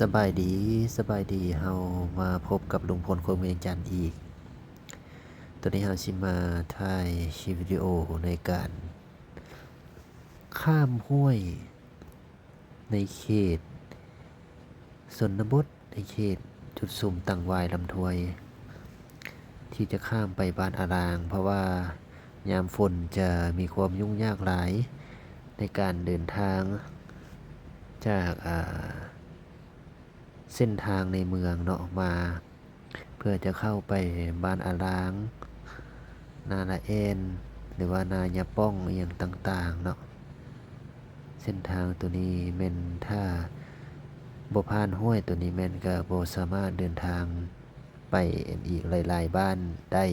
ສະບາຍດີ ສະບາຍດີ ເຮົາມາພົບກັບລຸງພົນຄົນວຽງຈັນອີກ. ຕອນນີ້ເຮົາຊິມາຖ່າຍຄລິບວິດີໂອໃນການຂ້າມຫ້ວຍໃນເຂດຊົນນະບົດ ໃນເຂດຈຸດຊຸມຕັງຫວາຍລຳທວຍ ທີ່ຈະຂ້າມໄປບ້ານອາລາງ ເພາະວ່າຍາມຝົນຈະມີຄວາມຫຍຸ້ງຍາກຫຼາຍໃນການເດີນທາງຈາກ ອາ ເສັ້ນທາງໃນເມືອງເນາະ ມາ ເພື່ອຈະເຂົ້າໄປບ້ານອາລາງ, ນາລະແອ່ນ ຫຼືວ່ານາຍາປ້ອງ ອີ່ຫຍັງຕ່າງໆເນາະ. ເສັ້ນທາງໂຕນີ້ແມ່ນ ຖ້າບໍ່ຜ່ານຫ້ວຍໂຕນີ້ແມ່ນກະບໍ່ສາມາດເດີນທາງໄປອີກຫຼາຍໆບ້ານໄດ້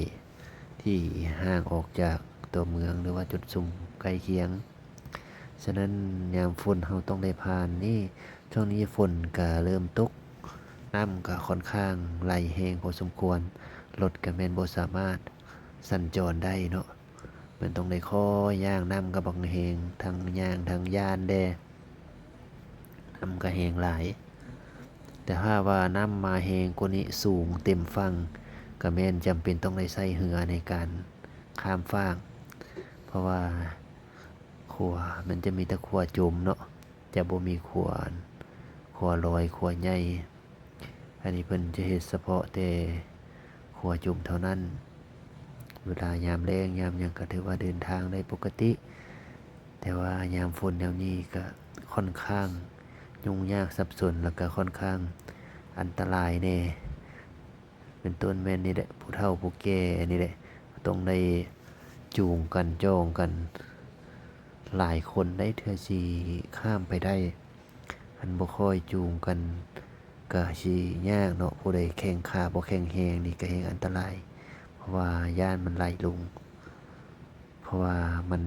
ທີ່ຫ່າງອອກຈາກຕົວເມືອງ ຫຼືວ່າຈຸດຊຸມໃກ້ຄຽງ. ສະນັ້ນຍາມຝົນເຮົາຕ້ອງໄດ້ຜ່ານນີ້. ຊ່ວງນີ້ຝົນກະເລີ່ມຕົກ, ນ້ຳກະຂ້ອນຂ້າງໄຫຼແຮງພໍສົມຄວນ, ລົດກະແມ່ນບໍ່ສາມາດສັນຈອນໄດ້ເນາະ, ແມ່ນຕ້ອງໄດ້ຄ່ອຍຍ່າງ, ນ້ຳກະບັກແຮງ, ທັງຍ່າງທັງຢ້ານແດ່, ນ້ຳກະແຮງຫຼາຍ. ແຕ່ຖ້າວ່ານ້ຳມາແຮງກວ່ານີ້, ສູງເຕັມຝັ່ງ, ກະແມ່ນຈຳເປັນຕ້ອງໄດ້ໃຊ້ເຮືອໃນການຂ້າມຟາກ, ເພາະວ່າຂົວມັນຈະມີແຕ່ຂົວຈົມເນາະ. ຈະບໍ່ມີຂົວ, ຂົວລອຍ, ຂົວໃຫຍ່. ອັນນີ້ເພິ່ນຈະເຮັດສະເພາະແຕ່ຂົວຈົມເທົ່ານັ້ນ. ເວລາຍາມແລ້ງຍາມຫຍັງກະຖືວ່າເດີນທາງໄດ້ປົກກະຕິ, ແຕ່ວ່າຍາມຝົນແນວນີ້ກະຂ້ອນຂ້າງຫຍຸ້ງຍາກສັບສົນ ແລ້ວກະຂ້ອນຂ້າງອັນຕະລາຍແດ່. ເປັນຕົ້ນແມ່ນນີ້ແຫຼະ ຜູ້ເຖົ້າຜູ້ແກ່ນີ້ແຫຼະ ຕ້ອງໄດ້ຈູງກັນ ຈ່ອງກັນ ຫຼາຍຄົນໄດ໋ ເທື່ອຊິຂ້າມໄປໄດ້. ຄັນບໍ່ຄ່ອຍຈູງກັນກະຊິຍາກເນາະ, ຜູ້ໃດແຂ້ງຂາບໍ່ແຂງແຮງນີ້ກະແຮ່ງອັນຕະລາຍ ເພາະວ່າຢ້ານມັນໄຫຼລົງ, ເພາະວ່າມັນ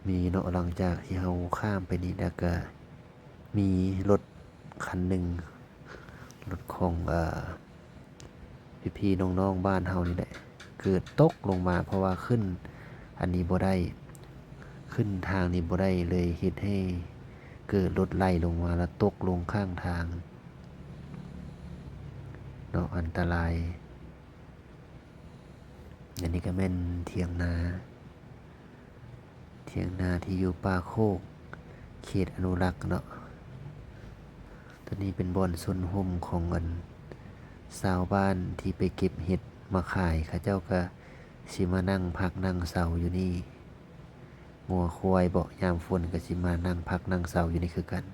ມີເນາະ. ຫຼັງຈາກທີ່ເຮົາຂ້າມໄປນີ້ແລ້ວກະ ມີລົດຄັນໜຶ່ງ, ລົດຂອງ ເອີ ພີ່ໆນ້ອງໆບ້ານເຮົານີ້ແຫຼະ ເກີດຕົກລົງມາ ເພາະວ່າຂຶ້ນອັນນີ້ບໍ່ໄດ້, ຂຶ້ນທາງນີ້ບໍ່ໄດ້ ເລີຍເຮັດໃຫ້ເກີດລົດໄຫຼລົງມາ ແລ້ວຕົກລົງຂ້າງທາງເນາະ, ອັນຕະລາຍ. ອັນນີ້ກະແມ່ນຖຽງນາ, ຖຽງນາທີ່ຢູ່ປ່າໂຄກ ເຂດອະນຸລັກເນາະ. ໂຕນີ້ເປັນບ່ອນຊົນຮົ່ມຂອງອັນຊາວບ້ານທີ່ໄປເກັບເຫັດມາຂາຍ, ເຂົາເຈົ້າກະຊິມານັ່ງພັກນັ່ງເຊົາຢູ່ນີ້. ງົວຄວາຍເບາະ ຍາມຝົນກະຊິມານັ່ງພັກນັ່ງເຊົາຢູ່ນີ້ຄືກັນ.